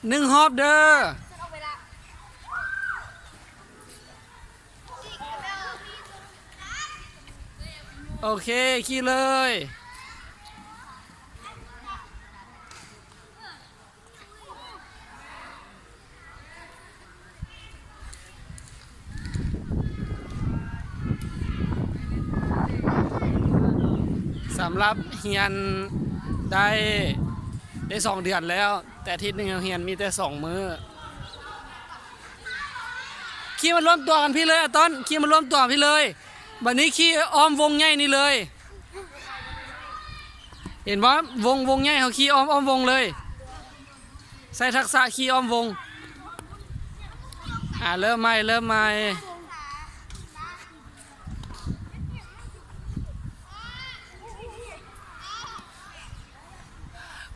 ໜຶ່ງຮອບເດີ. ໂອເຄ ຂີ່ເລີຍ. ສຳລັບຮຽນໄດ້ ໄດ້ສອງເດືອນແລ້ວ, ແຕ່ອາທິດໜຶ່ງເຮົາຮຽນມີແຕ່ສອງມື້. ຂີ່ມາລວມຕົວກັນພີ້ເລີຍ ອາຕອນ, ຂີ່ມາລວມຕົວພີ້ເລີຍ. ບັດນີ້ຂີ່ອ້ອມວົງໃຫຍ່ນີ້ເລີຍ. ເຫັນບໍ່? ວົງ, ວົງໃຫຍ່ ເຮົາຂີ່ອ້ອມ, ອ້ອມວົງເລີຍ. ໃຊ້ທັກສະຂີ່ອ້ອມວົງ. ອ່າ ເລີ່ມໃໝ່, ເລີ່ມໃໝ່.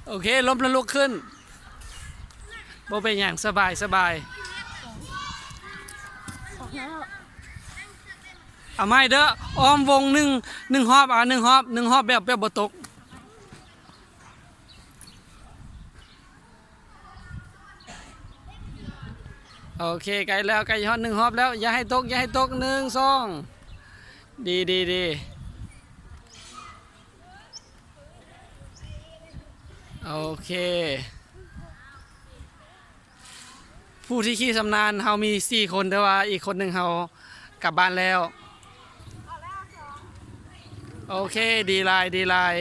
ໂອເຄ, ລົ້ມແລ້ວລຸກຂຶ້ນ. ບໍ່ເປັນຫຍັງ, ສະບາຍ, ສະບາຍ. ເອົາໃໝ່ເດີ, ອ້ອມວົງໜຶ່ງ, ໜຶ່ງຮອບ, ອ່າ ໜຶ່ງຮອບ, ໜຶ່ງຮອບແບບ, ແບບບໍ່ຕົກ. ໂອເຄ, ໃກ້ແລ້ວ, ໃກ້ຮອດໜຶ່ງຮອບແລ້ວ. ຢ່າໃຫ້ຕົກ, ຢ່າໃຫ້ຕົກ. ໜຶ່ງ ສອງ. ດີ, ດີ, ດີ. ໂອເຄ. ຜູ້ທີ່ຂີ່ຊຳນານເຮົາມີສີ່ຄົນ, ແຕ່ວ່າອີກຄົນໜຶ່ງເຮົາກັບບ້ານແລ້ວ. ໂອເຄ, ດີຫຼາຍ, ດີຫຼາຍ.